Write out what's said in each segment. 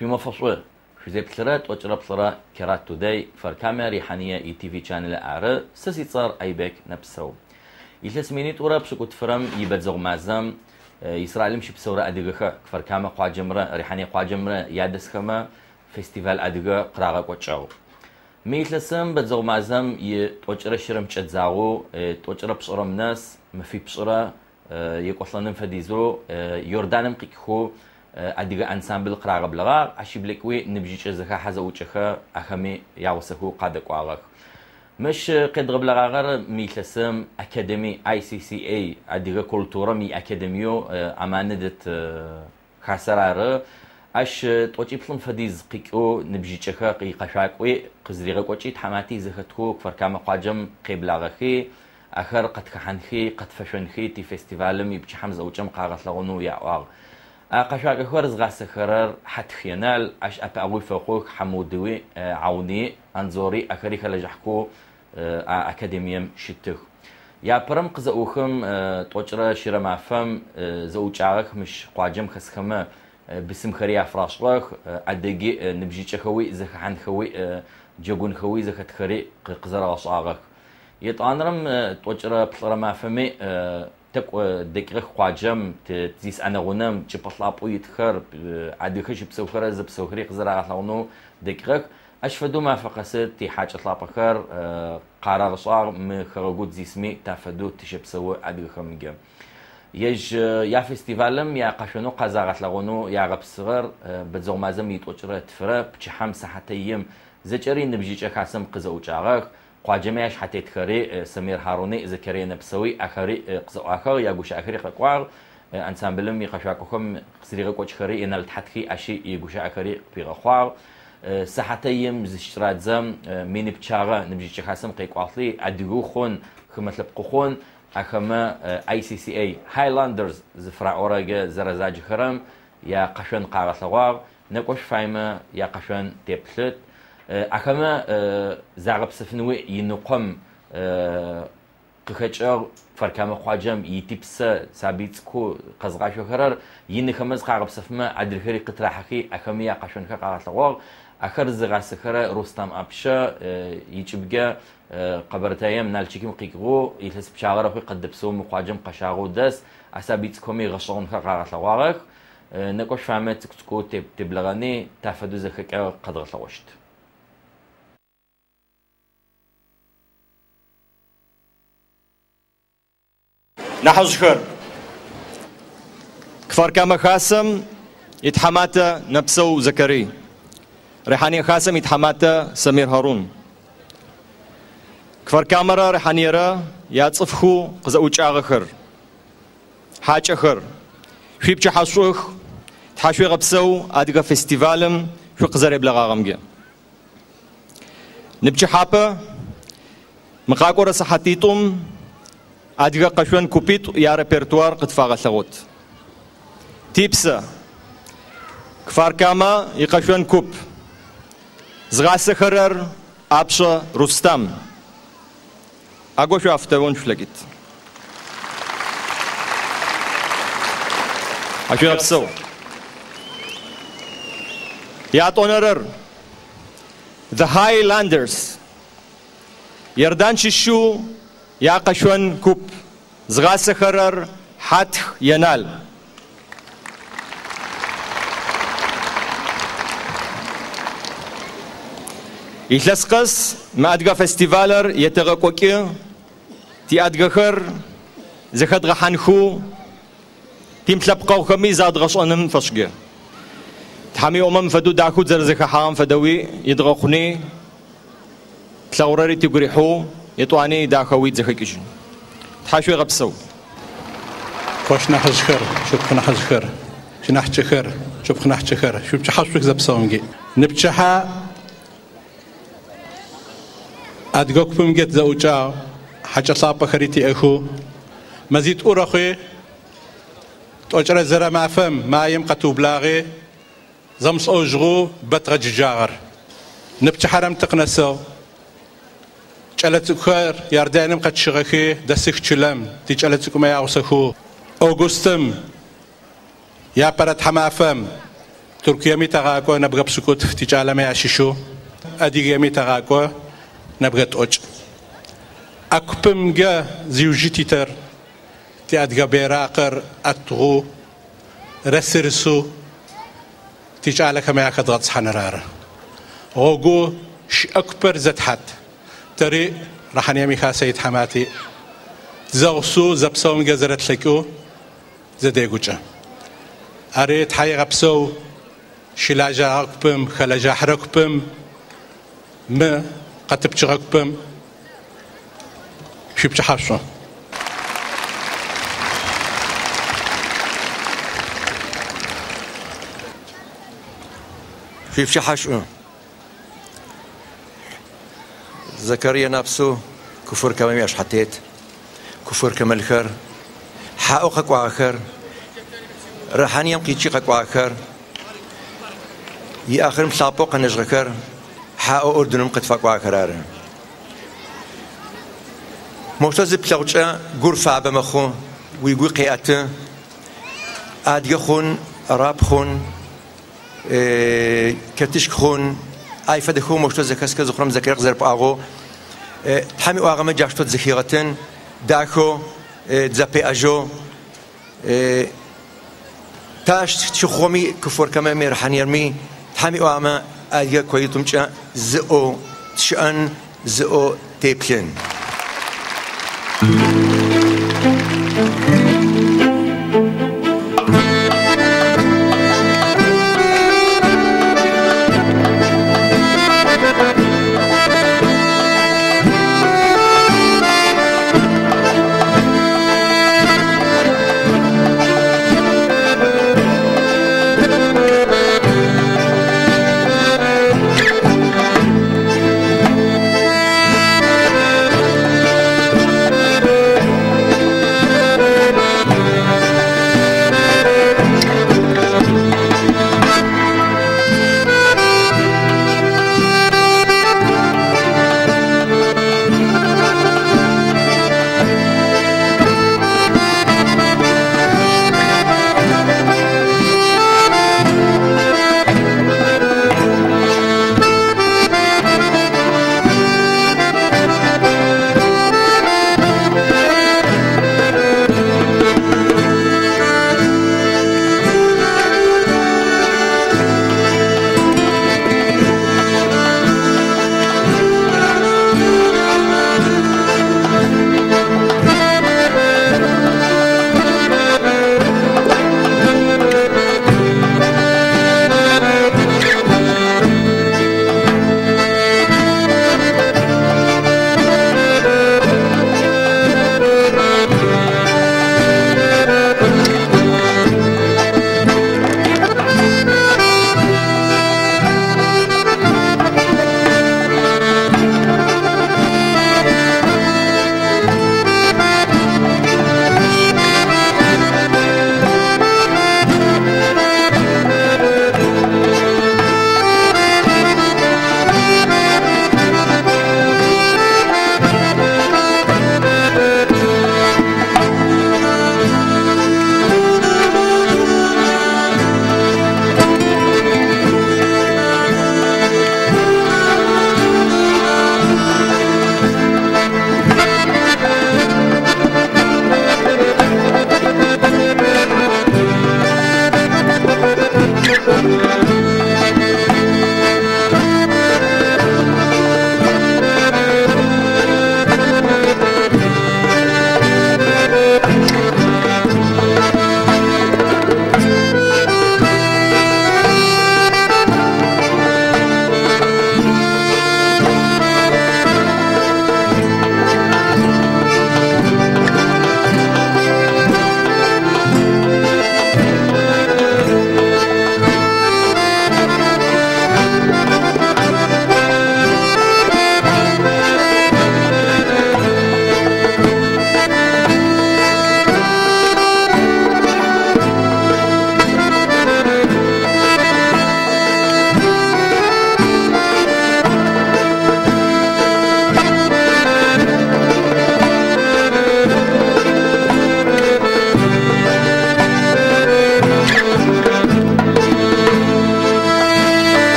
Шъуимэфэ шӏу! Шъузеплъырэ тӏокӏырэ плӏырэ Керат Today, Кфар-Камэ Рихьание и ТВ чанелы ары, сэ сицӏэр Айбек Нэпсэу. Илъэс минитӏурэ пшӏыкӏутфырэм ибэдзэгъу мазэм Израилым щыпсэурэ адыгэхэ Кфар-Камэ къуаджэмрэ Рихьание къуаджэмрэ ядэсхэмэ фестиваль адыгэ къырагъэкӏокӏыгъ. Мы илъэсым бэдзэгъу мазэм и тӏокӏырэ щырэм кӏэдзагъэу тӏокӏырэ пшӏырэм нэс мэфипшӏырэ екӏолӏэным фэдизэу Иорданым къикӏыхэу адыгэ ансамбль къырагъэблэгъагъ, ащ иблэкӏыуи ныбжьыкӏэ зэхахьэ зэӏукӏэхэр ахэми ягъусэхэу къадэкӏуагъэх. Мыщ къедгъэблэгъагъэр мы илъэсым Академи ICCA, адыгэ культурэм иакадемиеу Амманы дэт хасэр ары. Ащ тӏокӏиплӏым фэдиз къикӏэу ныбжьыкӏэхэр икъэшъуакӏуи къызригъэкӏокӏи тхьамати зэхэтхэу Кфар-Камэ къуаджэм къеблагъэхи, ахэр къэтхэхьанхи, къэтфэшъонхи тифестивалым ипчыхьэм зэӏукӏэм къагъэлъэгъонэу яӏуагъ. А къэшъуакӏохэр зыгъасэхэрэр Хьатх Енал, ащ ӏэпыӏэгъуи фэхъух Хьамудыуи, Ауни, Анзори, ахэри хэлэжьыхьхэу а академием щытых. Япэрэм къызэӏухым тӏокӏырэ щырэ мафэм зэӏукӏагъэх мыщ къуаджэм хэсхэмэ бысымхэри афрашӏыгъэх, адыги ныбжьыкӏэхэуи зэхэхьанхэуи джэгунхэуи зэхэтхэри къызэрэгъэшӏагъэх. Етӏанэрэм тӏокӏырэ плӏырэ мафэми тэкӏу дэкӏыгъэх къуаджэм тызис ӏэнэ гъунэм чӏыпӏэ лӏапӏэу итхэр, адыгэхэр щыпсэухэрэр зэпсэухэри къызэрагъэлъэгъонэу дэкӏыгъэх. Ащ фэдэу мафэ къэсы тихьакӏэ лӏапӏэхэр къарагъэшӏагъ мы хэгъэгу тызисми тафэдэу тыщэпсэу адыгэхэмджэ. Ежь яфестивалым якъэшъонэу къазагъэлъэгъонэу ягъэпсыгъэр бэдзэгъу мазэм итӏокӏырэ тфырэ пчыхьэм сыхьатэ им зэкӏэри ныбжьыкӏэ хасэм къызэӏукӏагъэх. Къуаджэмэ яшъхьэтетхэри, Самир Харуни, Зэкэрие Нэпсэуи ахэри къызэӏуахыгъ, ягущыӏэхэри къэкӏуагъ. Ансамблым икъэшъуакӏохэм къызэригъэкӏокӏхэри, Енал Тхьатхи ащи игущыӏэхэри къыпигъэхъуагъ. Сыхьатэ им зыщыкӏырадзэм мини пчъагъэ ныбжьыкӏэ хасэм къекӏуалӏи, адыгэу хъун, хымэ лъэпкъы хъун, ахэмэ ICCA Highlanders зыфыраӏорэкӏэ зэрэзаджэхэрэм якъэшъон къагъэлъэгъуагъ. Нэкӏо шъуфаемэ якъэшъон теплъыт. Ахэмэ загъэпсэфынуи иныкъом къыхэкӏыгъ Кфар-Камэ къуаджэм итипсэ сабый цӏыкӏу къэзгъашъохэрэр иныхэмэ зыкъагъэпсэфымэ адрэхэри къытырахьэхи ахэми якъэшъонхэр къагъэлъэгъуагъ. Ахэр зыгъасэхэрэ Рустам Апшъэ икӏыбкӏэ Къэбэртэем Налчикым къикӏыгъэу илъэс пчъагъэрэ хъуи къыдэпсэу мы къуаджэм къэщагъэу дэс. А сабый цӏыкӏухэми гъэшӏэгъонхэр къагъэлъэгъуагъэх. Нэкӏо шъуфаемэ цӏыкӏу-цӏыкӏоу теблэгъэни тафэдэу зэхэкӏэ къэдгъэлъэгъощт. Нахьыжъхэр. Кфар-Камэ хасэм итхьаматэ Нэпсэу Зэкэрый. Рихьание хасэм итхьаматэ Самир Харун. Кфар-Камэрэ Рихьаниерэ яцӏыфхэу къызэӏукӏагъэхэр. Хьакӏэхэр, шъуипчыхьэ шӏух, тхьашъуегъэпсэу Адыгэ фестивалым шъукъызэреблэгъагъэмкӏэ. Ныпчыхьапэ мы къакӏорэ сыхьатитӏум адыгэ къэшъон купитӏу ярепертуар къытфагъэлъэгъот. Типсэ, Кфар-Камэ икъэшъон куп, зыгъасэхэрэр Апшъэ Рустам. Аго шъуафтэон шъулъэкӏыт. Тхьашъуегъэпсэу. Ятӏонэрэр, The Highlanders, Иордан щыщэу якъэшъон куп, зыгъасэхэрэр Хьатх Енал. Илъэс къэс мы адыгэ фестивалыр етэгъэкӏокӏы, тиадыгэхэр зэхэдгъэхьанхэу, тимылъэпкъэгъухэми задгъэшӏэным фэшӏкӏэ. Тхьэм иӏомэ мыфэдэу дахэу тызэрэзэхэхьагъэм фэдэуи идгъэхъуни, тлъэгъурэри тыгу рихьэу, етӏуани дахэуи тызэхэкӏыжьын. Тхьашъуегъэпсэу. Къош нахьыжъхэр, шыпхъу нахьыжъхэр, шынахьыкӏэхэр, шыпхъу нахьыкӏэхэр, шъуипчыхьэ шӏух зэпсэумкӏи. Ныпчыхьэ адыгэ купымкӏэ тызэӏукӏагъ, хьакӏэ лъапӏэхэри тиӏэхэу. Мэзитӏу рэхъуи, тӏокӏырэ зырэ мафэм маем къэтыублагъи, зэмылӏэужыгъоу бэ дгъэджыджагъэр. Ныпчыхьэрэм тыкъынэсыгъ. Кӏэлэцӏыкӏухэр Иорданием къэтщыгъэхи, дэсых чылэм, тикӏэлэцӏыкӏумэ ягъусэхэу. Августым, япэрэ тхьамафэм, Тыркуеми тэгъакӏо нэбгырэ пшӏыкӏутф тикӏалэмэ ащыщэу, Адыгееми тэгъакӏо нэбгырэ тӏокӏ. А купымкӏэ зиужьы титэр тиадыгэ бейракъыр ӏэтыгъэу, рэсырысэу тикӏалэхэмэ яхэдгъэтӏысхьаныр ары. Гъогу щыӏэ купыр зэтхьат. Тэри Рахьанием ихасэ итхьамати тызэгъусэу зэпсэумкӏэ зэрэтлъэкӏэу зэдегукӏэ. Ари тхьаегъэпсэу щылажьагъэ купым, хэлэжьахьырэ купым, мы къэтыпчъыгъэ купым шъуипчыхьашъу. Шъуипчыхьашӏу. Закария Напсу, Куфыр Камэм яшхьатет, Куфыр Камэлхэр, хьаӏэу къэкӏуагъэхэр, Рахьанием къикӏи къэкӏуагъэхэр, иахырым лъапӏэу къэнэжьыгъэхэр, хьаӏэу Ӏурдыным къытфэкӏуагъэхэр ары. Моущтэу зыплъэгъукӏэ гур фабэ мэхъу, уигуи къеӏэты. Адыгэ хъун, араб хъун, кэтышк хъун, ай фэдэхэу моущтэу зэхэсхэ зыхъурэм зэкӏэ къызэрыпӏуагъэу, Тхьэм иӏуагъэмэ джащтэу тызэхигъэтын, дахэу, тызэпеӏэжьэу, тэ ащ тщыхъугъэми, Куфыр-Камэми, Рахьаниерми, Тхьэм иӏуагъэмэ адыгэ коитӏумкӏэ зыӏоу тщыӏэн, зыӏоу теплъын.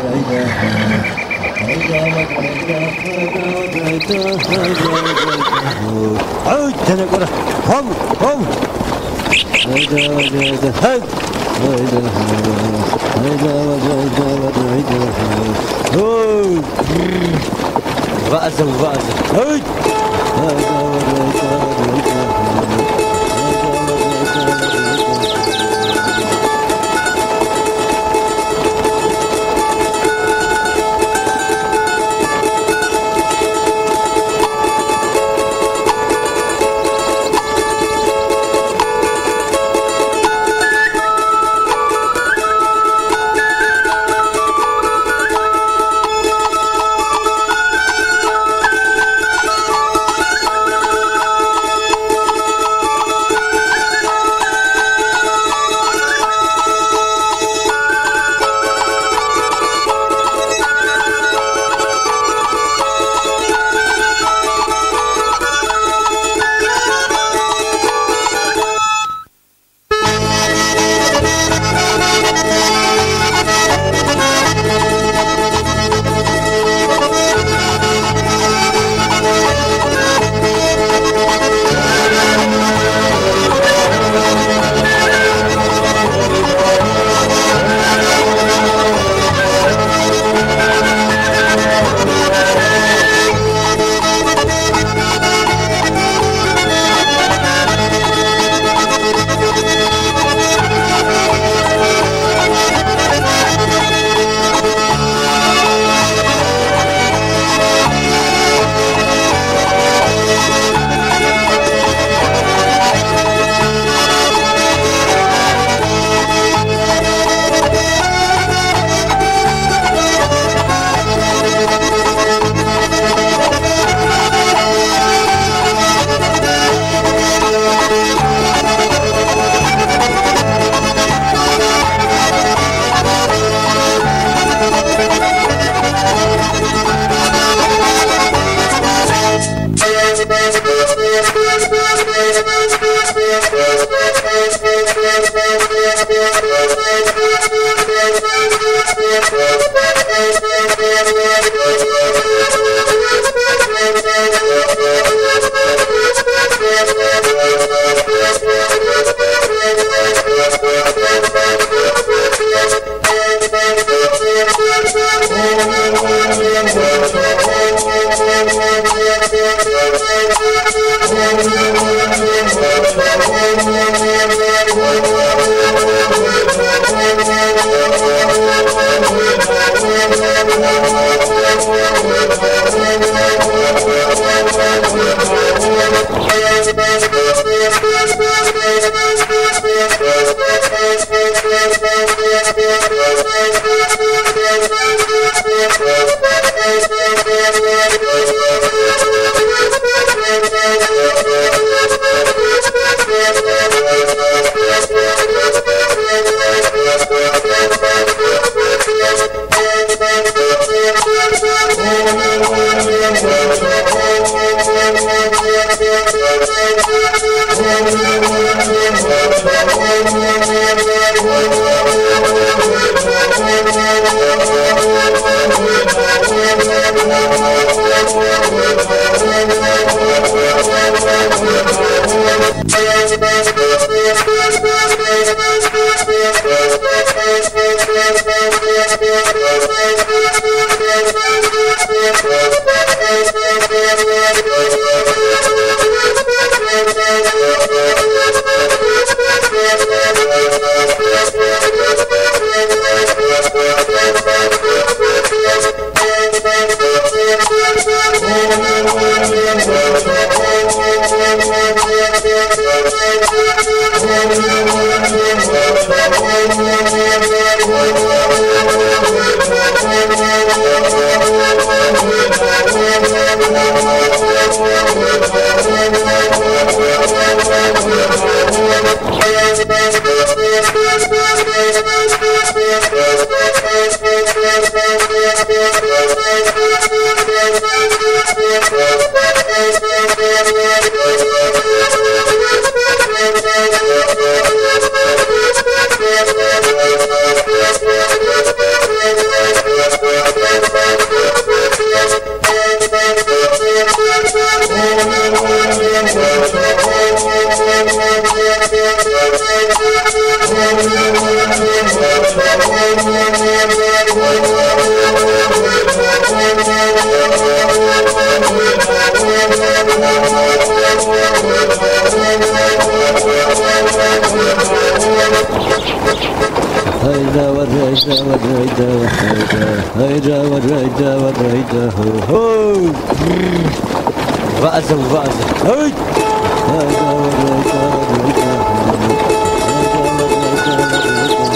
Thank you. هيدا والريدا والريدا والريدا هيدا والريدا والريدا هو رأسه رأسه هيدا والريدا والريدا هيدا والريدا والريدا.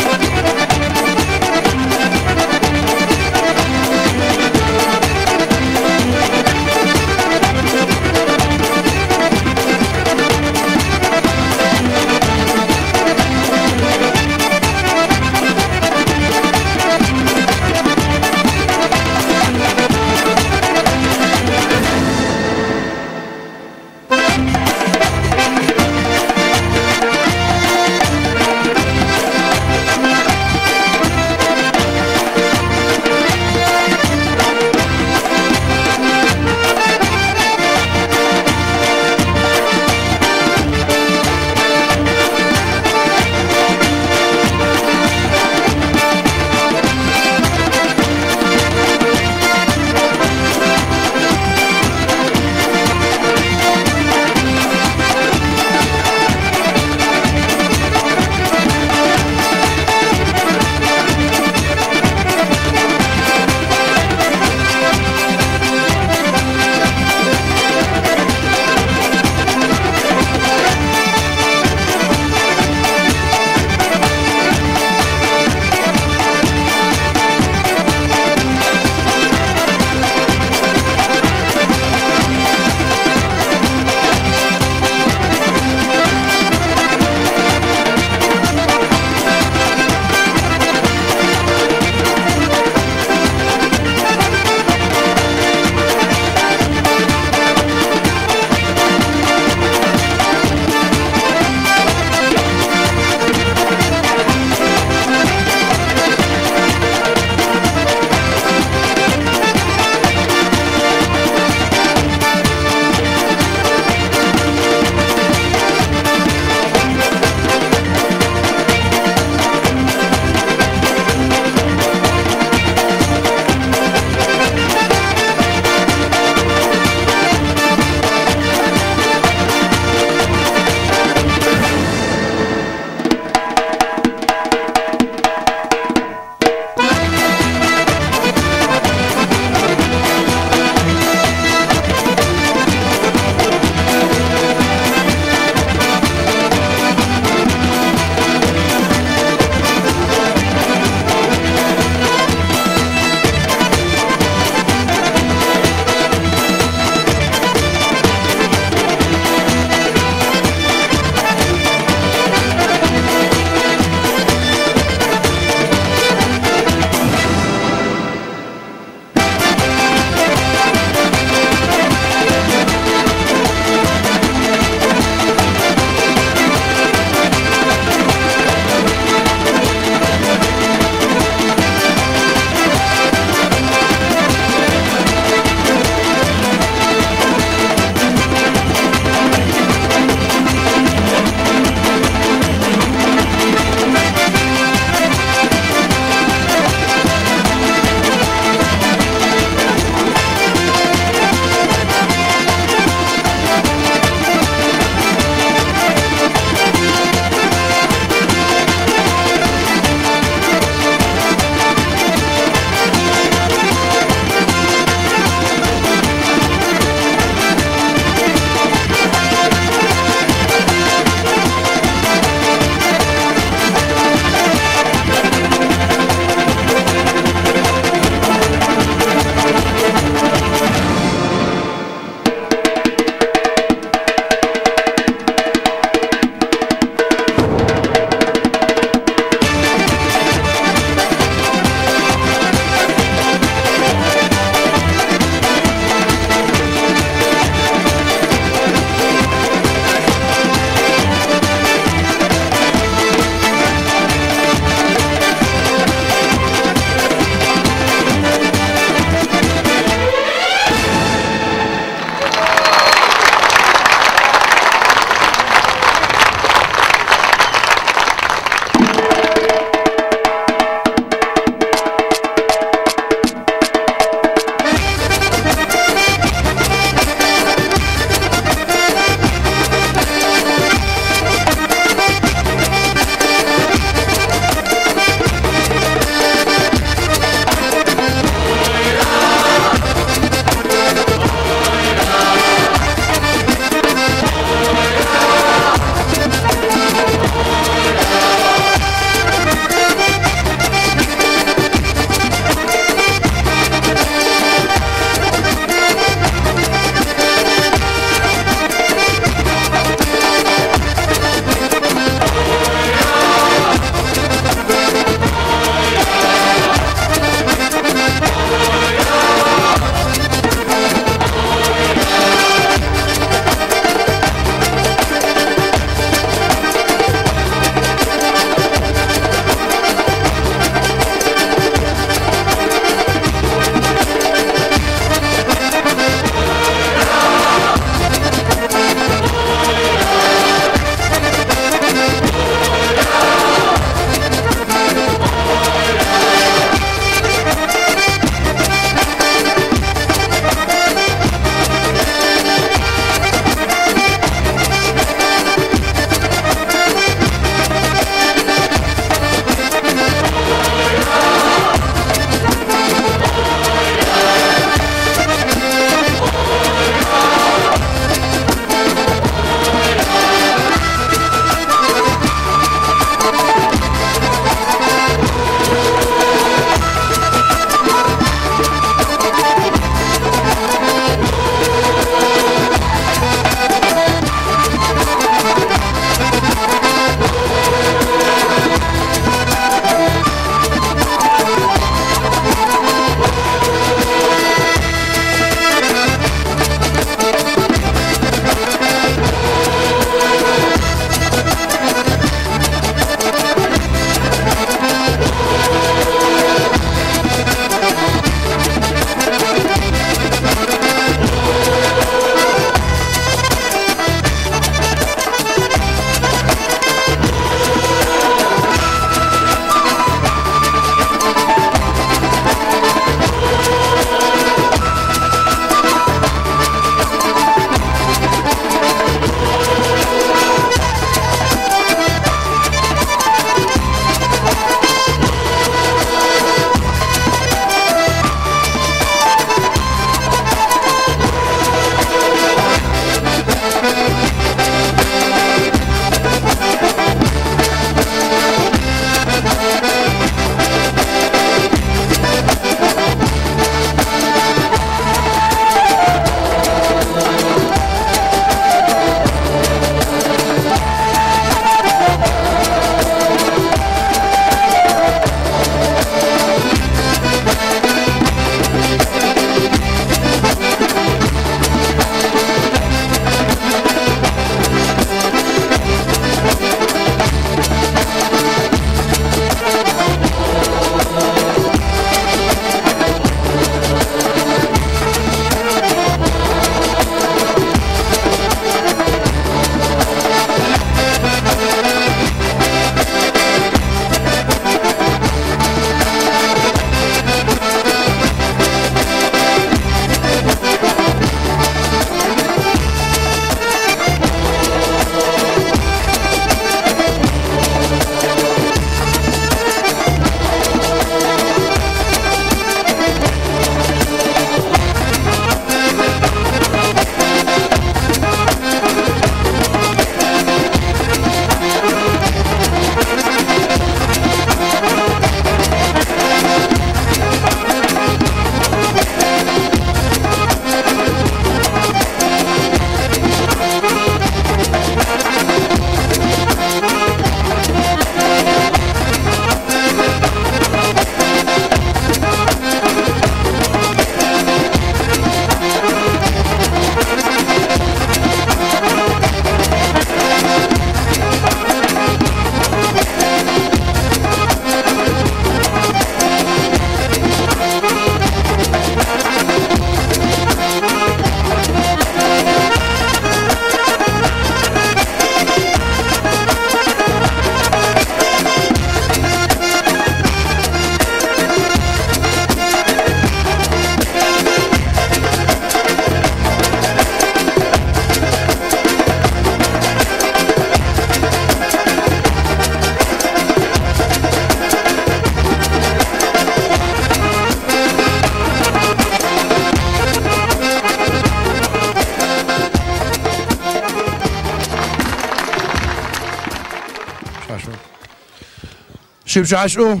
Шъуипчыхьашӏу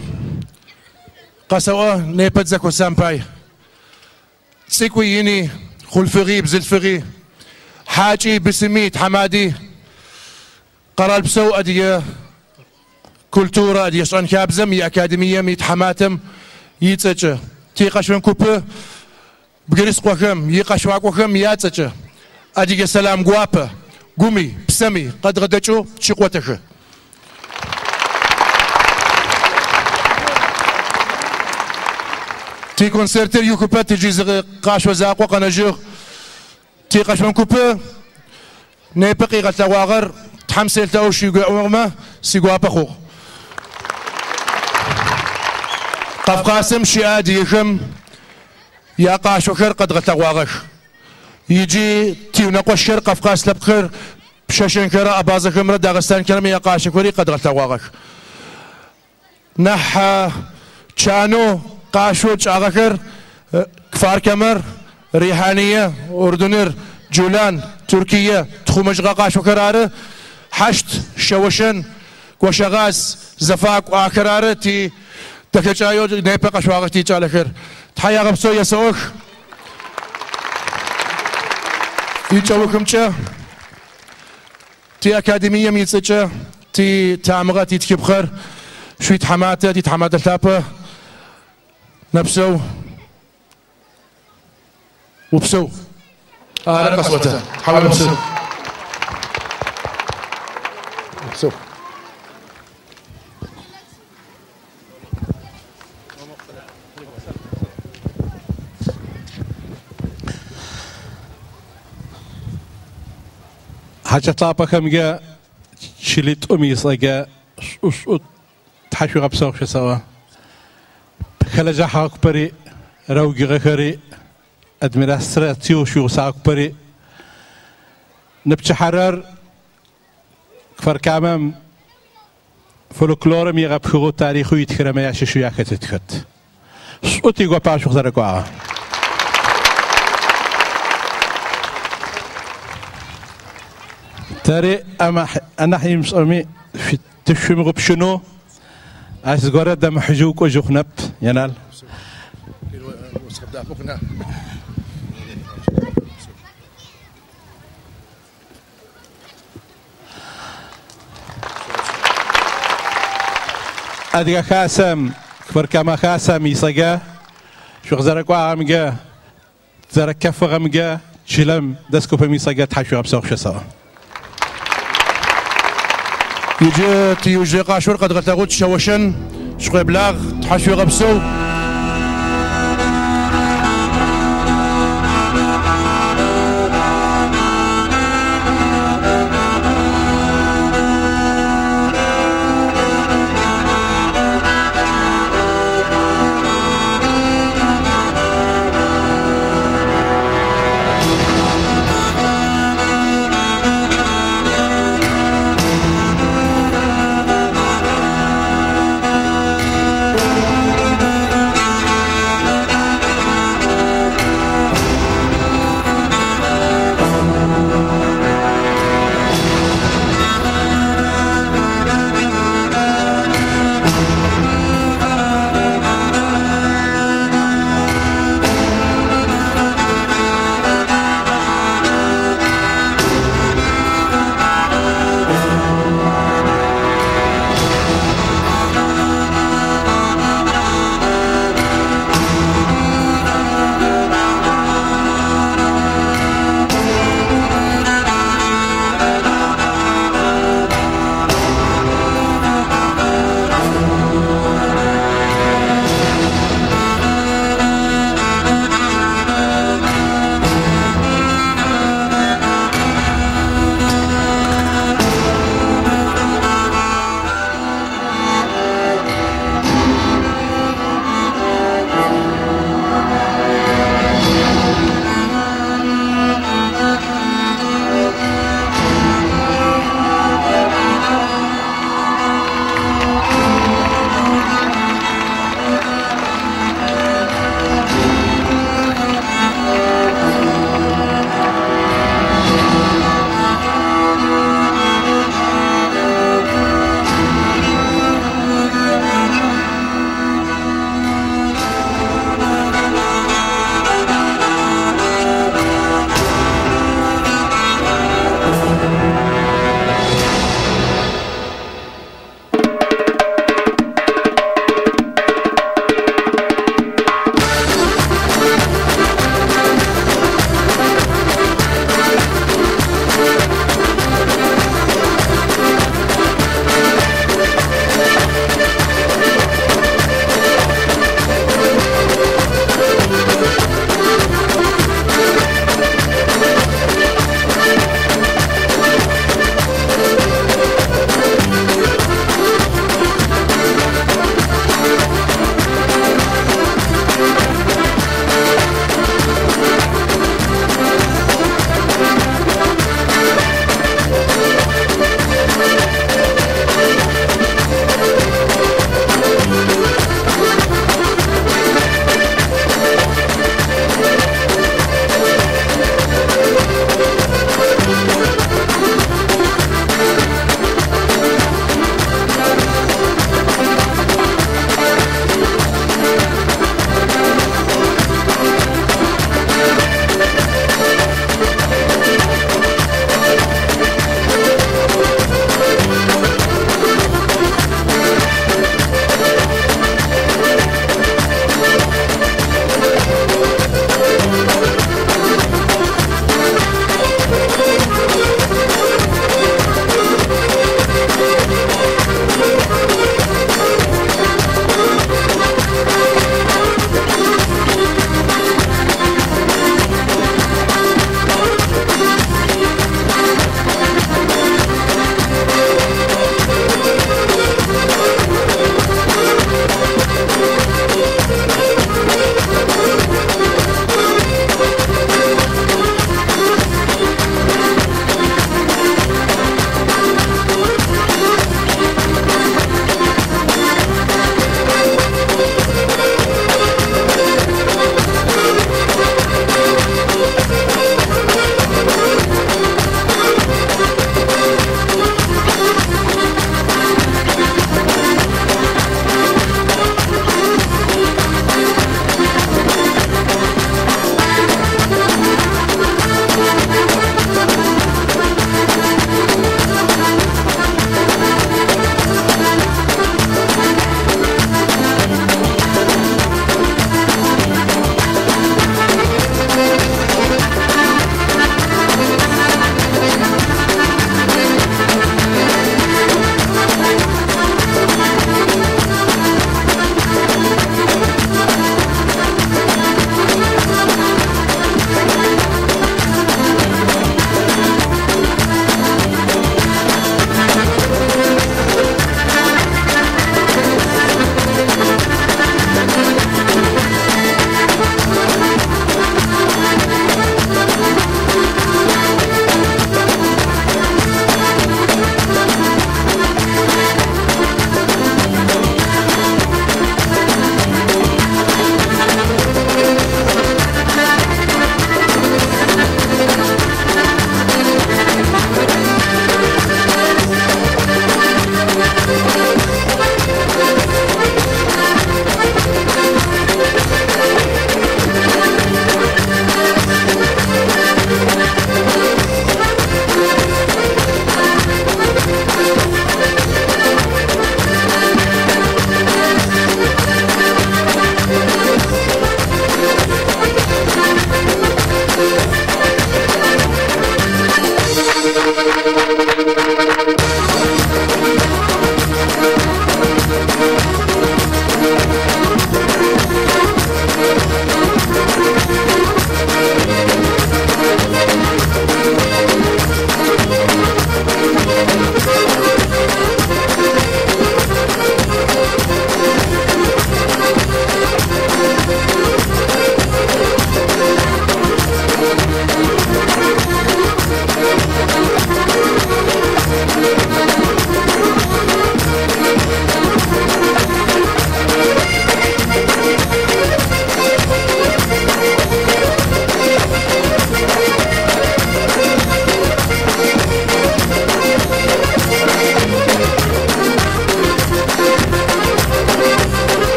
къэсэӏо непэ тызэхосам пай. Цӏыкӏуи ини, хъулъфыгъи бзылъфыгъи, хьакӏи бысыми тхьамади, къэрал псэу адыгэ культурэ адыгэ шӏэнхабзэм и академием и тхьаматэм ицӏэкӏэ. Ти къэшъон купы бгырыскъохэм и къэшъуакӏохэм яцӏэкӏэ. Адыгэ сэлам гуапэ, гуми, псэми къэдгъэдэкӏэу щыкъотэхы. Ти концертыр юхыпэ тиджи зы къашъо закъо къэнэжьыгъ. Ти къэшъон купы непэ къигъэлъэгъуагъэр Тхьэм селъэӏу шъуигуӏомэ сигуапэ хъугъ. Кавказым щыӏэ адыгэхэм якъашъохэр къэдгъэлъэгъуагъэх. Иджы тиунэкъощхэр Кавказ лъэпкъхэр Щэщэнхэрэ абазэхэмрэ дагъыстанхэмрэ якъашъохэри къэдгъэлъэгъуагъэх. Нахь чанэу къашъо кӏагъэхэр Кфар-Камэр, Рихьание, Урдуныр, Джулан, Туркие, тхъумэжьыгъэ къашъохэр ары, Хьащт, Шэощэн, Гощэгъаз, Зэфакӏу ахэр ары ти дэхэкӏаеу непэ къэшъуагъэх тикӏалэхэр. Тхьаягъэпсэу есэӏох. Икӏэухымкӏэ ти академием ицӏэкӏэ ти тамыгъэ ти тхыпхъэр шъуитхьаматэ ти тхьаматэ лъапӏэ нэпсэу упсэу. Ары къэсӏотэ. Тхьауегъэпсэу. Упсэу. Хьакӏэ лъапӏэхэмкӏэ чылитӏум ицӏэкӏэ шӏу-шӏу тхьашъуегъэпсэу шъосэӏо. Хэлэжьахьэ купэри, рэугыгъэхэри, администрациеу шъуигъусагъэ купэри. Ныпчыхьэрэр Кфар-Камэм фольклорым егъэпхыгъэу тарихъэу итхырэмэ ящыщэу яхэтытхэт. Шӏу тигопашъу къызэрэкӏуагъэ. Тэри анахь имышӏэми тышъумыгъупшынэу ащ зыгорэ дэмыхьыжьэу кӏожьы хъунэп, Енал. Адыгэ хасэм, Кфар-Камэ хасэм ицӏэкӏэ, шъукъызэрэкӏуагъэмкӏэ, зэрэкэфыгъэмкӏэ, чылэм дэс купым ицӏэкӏэ тхьашъуегъэпсэу шъосэӏо. Иджы тиужьрей къашъор къэдгъэлъэгъут Шэощэн, шъукъеблагъ, тхьашъуегъэпсэу.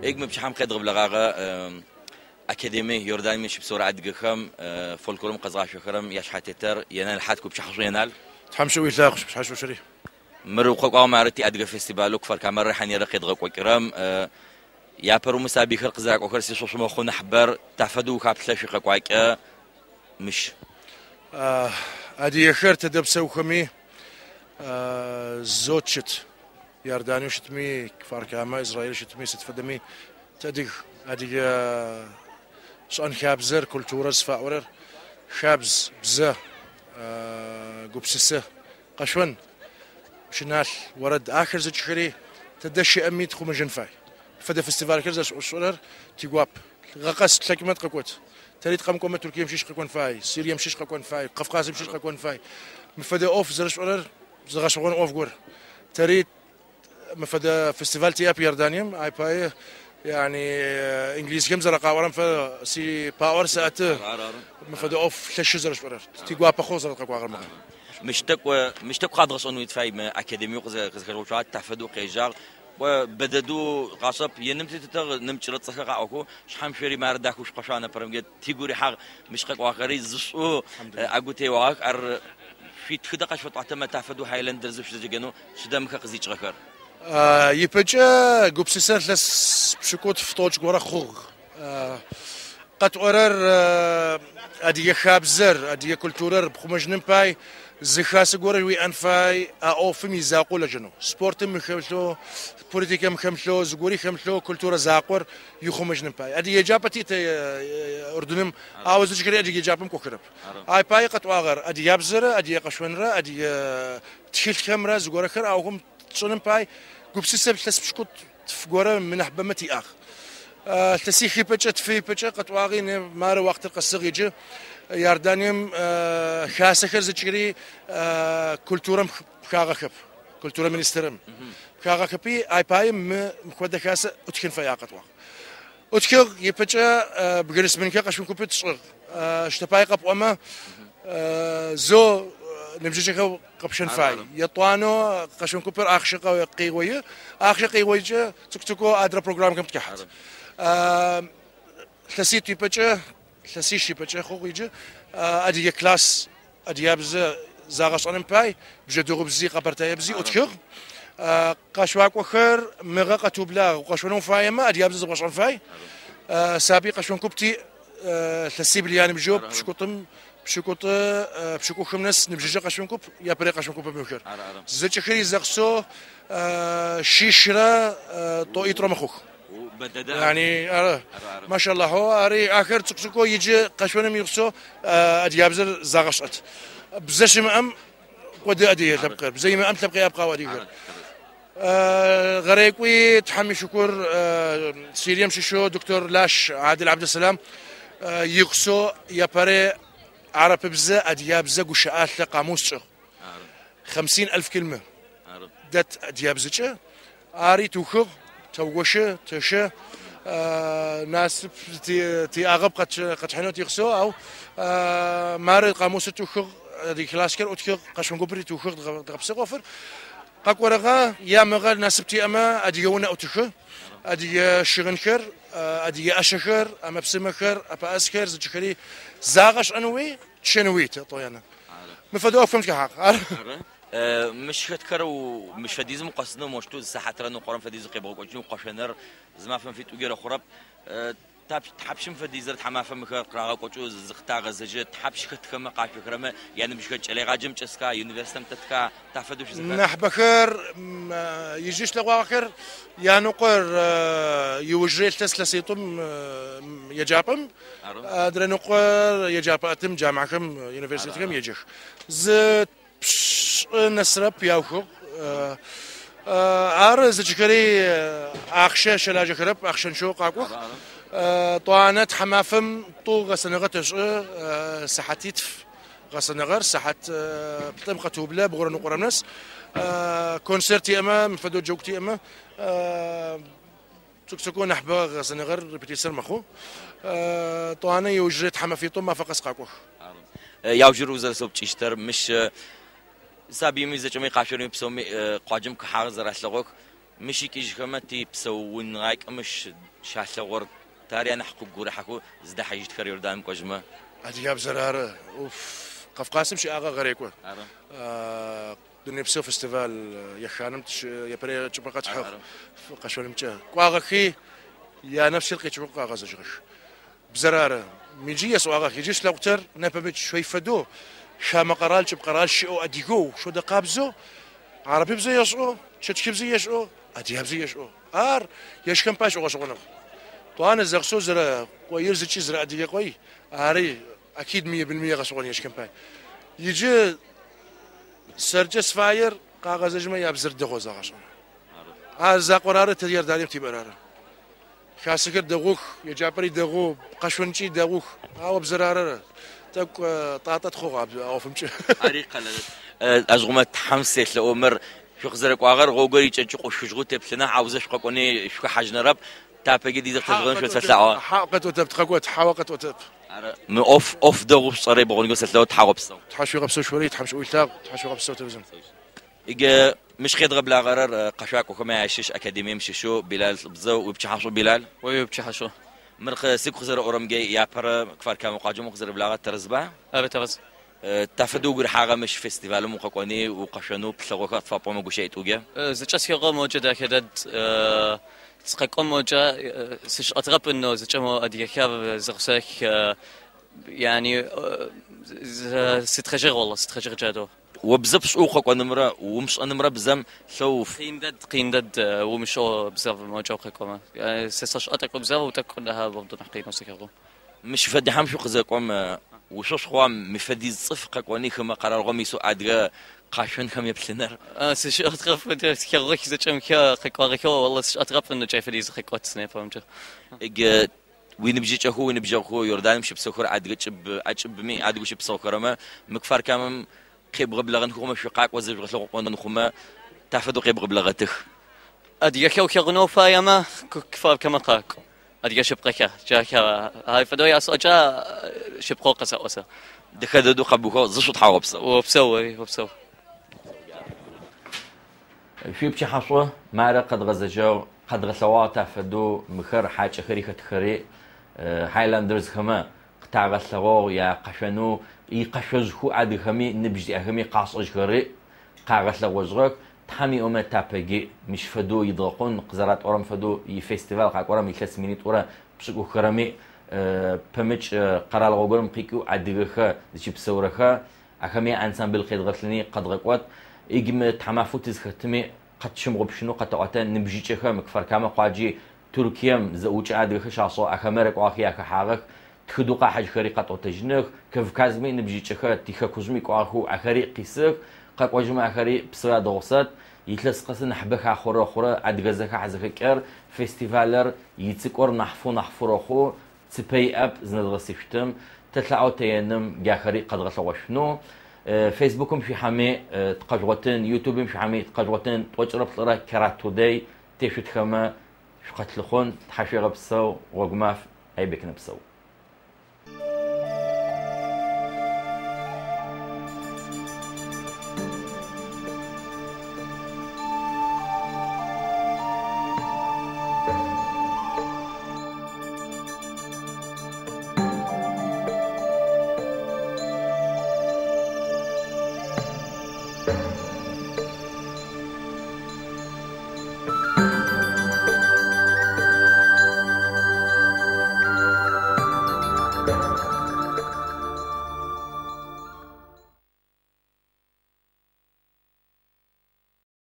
Эг мы пчыхьэм къедгъэблэгъагъэ Академие Иорданием щыпсэурэ адыгэхэм фольклорым къэзгъашъохэрэм яшъхьатетэр Енал Хьатх пчыхьашӏу Енал. Тхьэм шӏу уилъэгъу, пчыхьашӏу Шыри. Мыр укъэкӏуагъэм ары ти адыгэ фестивалэу Кфар-Камэрэ Рихьаниерэ къедгъэкӏокӏырэм япэрэу мы сабыйхэр къызэракӏохэр сишӏошъ мэхъу нахьыбэр тафэдэу ухаплъэ шъуикъэкӏуакӏэ мыщ. Адыгэхэр тэдэ псэухэми зэу тщыт. Иорданиеу щытми, Кфар-Камэ, Израиль щытми, сыд фэдэми тыадыг. Адыгэ шӏэнхабзэр, культурэр зыфаӏорэр хабз, бзэ, гупшысэ, къэшъон, пщыналъ, орэд. Ахэр зыкӏхэри тэдэ щыӏэми тхъумэжьын фай. Фэдэ фестивальхэр зэшӏошӏырэр тигуап. Гъэ къэс тлъэкӏымэ тыкъэкӏот. Тэри тыкъэмыкӏомэ Туркием щыщ къэкӏон фай, Сирием щыщ къэкӏон фай, Кавказым щыщ къэкӏон фай. Мы фэдэ ӏоф зэрэшӏорэр зыгъэшӏэгъон ӏоф гор. Тэри мы фэдэ фестиваль тиӏэп Иорданием, ай пае يعني инглизхэм зэрэкъаӏорэм фэдэ си паӏор сэӏэты. Мы фэдэ ӏоф лъэшэу зэрэшӏорэр. Тигуапэ хъугъ зэрэкъэкӏуагъэр мыгъэ. Мыщ тӏэкӏу къадгъэшӏэнэу тыфай мы академиеу къызэхэжъугъэуцуагъэр тафэдэу къежьагъ. Бэдэдэу къашӏэп, еным тетытыгъ нэмыкӏырэ цӏэхэр къаӏохэу, шъхьэм шъори мары дахэу шъукъэшъуагъ непэрэмкӏэ тигу рихьагъ мыщ къэкӏуагъэхэри зышӏэу агу теуагъэх. Ар шъуитхыдэ къэшъуфэтӏуатэмэ тафэдэу Хайлендер зышъузэджэгэнэу сыда мыхэр къызикӏыгъэхэр? Ипэкӏэ гупшысэр илъэс пшӏыкӏутф тӏокӏ горэ хъугъ. Къэтӏорэр адыгэ хабзэр, адыгэ культурэр пхъумэжьыным пай зы хасэ горэ уиӏэн фай, а ӏофым изакъоу лэжьэнэу. Спортым хэмылъэу, политикэм хэмылъэу, зыгори хэмылъэу культурэ закъор ихъумэжьыным пай. Адыгэ еджапӏэ тиӏ тэ Урдуным, ау зыкӏхэри адыгэ еджапӏэм кӏохэрэп. Ай пае къэтӏуагъэр адыгабзэрэ, адыгэ къэшъонрэ, адыгэ тхылъхэмрэ зыгорэхэр ахэм тшӏыным пай гупшысэ илъэс пшӏыкӏутф горэ мынахьыбэмэ тиӏагъ. Илъэсих ипэкӏэ, тфы ипэкӏэ къэтӏуагъи мары уахътэр къэсыгъ иджы Иорданием хасэхэр зыкӏыри культурэм пхагъэхэп, культурэ министрым пхагъэхэпи ай пае мы хуэдэ хасэ ӏутхын фэягъ къэтӏуагъ. Ӏутхыгъ ипэкӏэ бгырыс мынхэр къэшъон купы тшӏыгъ. Щтэпай къэпӏомэ зэу ныбжьыкӏэхэу къэпщэн фай. Етӏуанэу къэшъон купыр ахъщэ къеуои, ахъщэ къеуоикӏэ цӏыкӏу-цӏыкӏоу адрэ программэхэм тыкӏахьат. Илъэситӏу ипэкӏэ, илъэсищ ипэкӏэ хъугъ иджы адыгэ класс адыгабзэ загъэшӏэным пай бжъэдыгъубзи къэбэртэебзи ӏутхыгъ. Къэшъуакӏохэр мыгъэ къэтыублагъ. Укъэшъонэу фаемэ адыгабзэ зэбгъэшӏэн фай. Сабый къэшъон куп тиӏ. Илъэсибл яныбжьэу пшӏыкӏутӏым пшӏыкӏутӏы пшӏыкӏухым нэс ныбжьыкӏэ къэшъон куп, япэрей къэшъон купым мыхэр. Зэкӏэхэри зэкъсэу шищрэ тӏоитӏурэ мэхъух. يعني ما شاء الله هو اري اخر цӏыкӏу-цӏыкӏоу иджы къэшъоным игъусэу адыгабзэр загъэшӏэт. Бзэ щымыӏэм кӏоды адыгэ лъэпкъыр, бзэ имыӏэм лъэпкъ иӏэп адыгэхэр. Гъэрекӏуи Тхьэм и шыкур Сирием щыщэу доктор Лаш Адил Абдусалам игъусэу япэрей арапыбзэ, адыгабзэ гущыӏалъэ къамус тшӏыгъ. 50,000 كلمة дэт адыгабзэкӏэ. Ари тухыгъ, тэугощы, тэщэ. Насып тиӏагъэп къэтхьынэу тигъусэу, ау мары къамусыр тухыгъ, адыгэ классхэр ӏутхыгъ, къэшъон купри тухыгъ, дгъэпсыгъ ӏофыр. Къэкӏорэгъэ ямыгъэ насып тиӏэмэ адыгэ унэ ӏутыхы, адыгэ щыгъынхэр, адыгэ ӏашэхэр, ӏэмэ-псымэхэр, ӏэпэӏэсхэр зыкӏхэри загъэшӏэнуи, тщэнуи тӏояна. Мы фэдэ ӏофхэм тыхэхьагъ. Ар Мыщ хэтхэр мыщ фэдизым укъэсынэу моущтэу сыхьатрэ ныкъорэм фэдизу къебгъэкӏокӏынэу укъэшъоныр зы мафэм фитӏуги рэхъурэп. Тхьапшым фэдизыр тхьамафэм мыхэр къырагъэкӏокӏэу зыкъытагъэзэжьы, тхьапш хэтхэмэ къашъохэрэмэ яныбжьхэр кӏэлэегъаджэм чӏэсха, университетым тэтха, тафэдэу шъузэхэт. Нахьыбэхэр ижьы слъэгъуагъэхэр яныкъор иужьрей илъэс илъэситӏум еджапӏэм, адрэ ныкъор еджапӏэ ӏэтым джамыӏэхэм, университетхэм еджэх. Зы пшӏы нэсырэп яухыгъ. Ары зыкӏхэри ахъщэ щэлажьэхэрэп, ахъщэнчъэу къакӏох. Тӏуанэ тхьамафэм тӏу гъэсэныгъэ тэшӏы, сыхьатитф гъэсэныгъэр, сыхьат плӏым къэтыублэ бгъурэ ныкъорэм нэс. Концерт тиӏэмэ, мы фэдэу джэгу тиӏэмэ, цӏыкӏу-цӏыкӏоу нахьыбэ гъэсэныгъэр репетициер мэхъу. Тӏуанэ иужьрей тхьамафитӏум мафэ къэс къакӏох. Яужьырэу зэрэсэупчӏыщтэр мыщ сабыйми зэкӏэми къашъорми псэуми къуаджэм кыхьагъ зэралъэгъох. Мыщ икӏыжьхэмэ типсэуныгъакӏэ мыщ щалъэгъур тари анахь къыгу рихьэхэу зыдэхьажьыщтхэр Иорданым кӏожьымэ. Адыгабзэр ары. Уф, Кавказым щыӏагъэ гъэрекӏо. Ары. Дунейпсо фестиваль еханэм епэрей чӏыпӏэ къэтхьыгъ къэшъонымкӏэ. Кӏуагъэхи янэфсыр къикӏыгъэу къагъэзэжьыгъэх. Бзэр ары. Иджы есӏуагъэх, иджы слъэгъутэр нэпэмыкӏ шъой фэдэу, хамэ къэрал, чӏыпӏэ къэрал щыӏэу адыгэу, шъодэ къабзэу, арабыбзэ ешӏэу, чэтхыбзэ ешӏэу, адыгабзэ ешӏэу. Ар ежьхэм пай шӏогъэшӏэгъоныгъ. Тӏуанэ зэхъсэу зэрэ къоир зыкӏи зэрэ адыгэ къой, ари акид мые бынмые гъэшӏэгъон ежьхэм пай. Иджы сэркӏэ сфаер къагъэзэжьымэ ябзэр дэгъоу загъэшӏэн. Ар закъор ары тэ Иорданием тиӏэр ары. Хасэхэр дэгъух, еджапӏэри дэгъу, къэшъонкӏи дэгъух. Ау бзэр ары тӏэкӏу тӏатӏэ тхъугъ а ӏофымкӏэ. Ари къэлэлэт. Ажъгъумэ Тхьэм селъэӏу мыр шъукъызэрэкӏуагъэр гъогур икӏэкӏы къошъужьыгъэу теплъына, аузэ шъукъэкӏони шъухэхьажьынэрэп. Тапэкӏи дизэхътэжьыгъэн шъуцэлъаӏо. Хьау къэтӏотэп, тыкъэкӏот, хьау къэтӏотэп. Ары мы ӏоф ӏоф дэгъу шъушӏэрэ ибгъонэу сэлъэӏу Тхьагъопсэу. Тхьэ шъуигъэпсэу шъори, Тхьэм шъуӏуилъагъу, Тхьэ шъуигъэпсэу тэбзэм. Иджы мыщ къедгъэблагъэрэр къэшъуакӏохэмэ ящыщ академием щыщэу Билал Лӏыбзэу, уипчыхьашӏу Билал. Ой, уипчыхьашӏу. Мыр сыгу къызэрэӏорэмкӏэ япэрэ Кфар-Камэ къуаджэм укъызэрэблагъэр тэрэзба? Ары тэрэз. Тафэдэу угу рихьагъэ мыщ фестивалым укъэкӏони, укъэшъонэу плъэгъохэр тфапӏомэ гущыӏитӏукӏэ. Зыкӏэсхыгъэ моджэ дахэ дэд. Сыкъэкӏон моджэ сышӏэтыгъэп инэу зыкӏэ мо адыгэхэр зэгъусэх. Yani сытхъэжьыгъ والله сытхъэжьыгъ джадэу. О бзэ пшӏэу укъэкӏонымрэ умышӏэнымрэ бзэм лъэу Къин дэд, къин дэд умышӏэу бзэр моджэ укъэкӏомэ. Сэ сэшӏэ тӏэкӏу бзэр утӏэкӏу нахь برضو нахь къинэу сыхэгъу. Мыщ фэдихьэм шъукъызэкӏом ушъошъхъуа мы фэдиз цӏыф къэкӏони хымэ къэралыгъом исэу адыгэ къашъонхэм еплъынэр. Сышӏэтыгъэп сыхэгъух зэкӏэмхэ къэкӏуагъэхэу والله сышӏэтыгъэп инэу кӏай фэдиз къэкӏот непэмкӏэ. Иджы уиныбжьыкӏэхэу уиныбжьэгъухэу Иорданым щыпсэухэр адыгэ чӏыб ӏэкӏыбми адыгэу щыпсэухэрэмэ мы Кфар-Камэм къебгъэблэгъэнхэ хъумэ шъукъакӏо зэжъугъэлъэгъукъон хъумэ тафэдэу къебгъэблэгъэтых. Адыгэхэу хэгъунэу фаемэ Кфар-Камэ къакӏо. Адыгэ шъыпкъэхэ джахэ ай фэдэу ясӏокӏэ шъыпкъэу къэсэӏо сэ. Дэхэ дэдэу къэбухэу зышъу Тхьагъопсэу. Опсэу, ой, опсэу. Шъуипчыхьашӏу марэ къэдгъэзэжьыгъ, къэдгъэлъэгъуагъ тафэдэу мыхэр хьакӏэхэри хэтхэри Хайландерсхэмэ къытагъэлъэгъугъ я къэшъонэу икъэшъожьхэу адыгэхэми ныбжь зиӏэхэми къашӏэжьхэри къагъэлъэгъожьыгъэх. Тхьэм иӏомэ тапэкӏи мыщ фэдэу идгъэкъун къызэратӏорэм фэдэу ифестиваль къакӏорэм илъэс минитӏурэ пшӏыкӏуххэрэми пэмыкӏ къэралыгъо горэм къикӏыу адыгэхэр зыщыпсэурэхэ ахэми ансамбль къедгъэлъыни къэдгъэкӏот. Иджы мы тхьамафэу тызхэтми къэтщымыгъупшынэу къэтэӏуатэ ныбжьыкӏэхэм Кфар-Камэ къуаджи Туркием зэӏукӏэ адыгэхэр щашӏыгъ, ахэмэ рэкӏуагъэхи ахэхьагъэх. Тхыдэу къахьыжьхэри къэтӏотэжьыных. Кавказми ныбжьыкӏэхэр тихэкужъми кӏуагъэхэу ахэри къисых. Къэкӏожьымэ ахэри псэу ядэгъусэт. Илъэс къэсы нахьыбэ хахъорэ хъурэ адыгэ зэхахь зэхэкӏэр фестивалыр ицӏыкӏор нахьфэу нахьфэу рэхъу. Цыпэ иӏэп зынэдгъэсышъутым. Тэлъаӏо тэеным джахэри къэдгъэлъэгъошъунэу. Фейсбукым шъуихьэми тыкъэжъугъотын, Ютубым шъуихьэми тыкъэжъугъотын, 43 Керат Today тешъутхэмэ шъукъэтлъыхъун, Тхьэ шъуегъэпсэу, гъогу маф, Айбек нэпсэу.